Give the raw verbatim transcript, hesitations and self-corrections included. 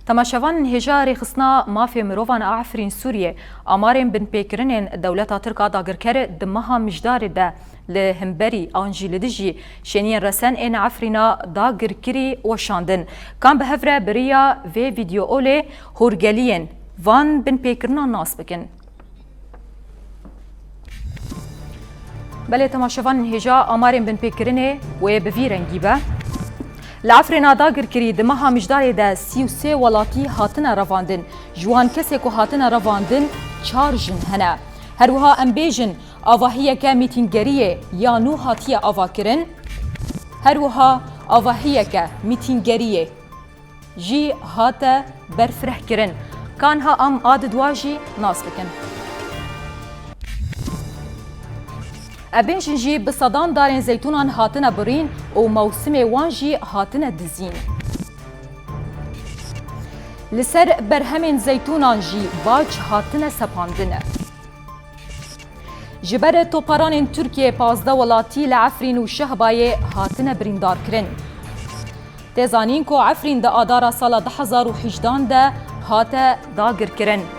Temaşevanên hêja Rêxistina Mafê Mirovan a Efrîn Sûriyê, amarên binpêkirinên dewleta Tirk a dagirker di meha Mijdarê de li himberî an jî li dijî şêniyên resen ên Efrîna dagirkirî weşandin. Kan bi hev re bi riya vê vîdeoyê hûrgeliyên van binpêkirinan nas bikin. Belê, temaşevanên hêja, amarên binpêkirinê wê bi vî rengî be. Li Efrîna dagirkirî di meha Mijdarê de sî û sê welatî hatine revandin. Ji wan kesê ku hatine revandin çar jin hene. Her wiha em bêjin, avahiyeke mîtîngeriyê ya nû hatiye avakirin. Her wiha avahiyeke mîtîngeriyê jî hate berfirehkirin. Ka niha em a di dua jî nas bikin. Ev bêjin jî bi sedan darên zeytûnan hatine birîn û mewsimê wan jî hatine dizîn. Li ser berhemên zeytûnan jî bac hatine sepandin. Ji ber toparanên Tirkiyê pazdeh welatî li Efrîn û Şehbayê hatine birîndarkirin. Tê zanîn ku Efrîn di adara sala du hezar û hejdan de hate dagirkirin.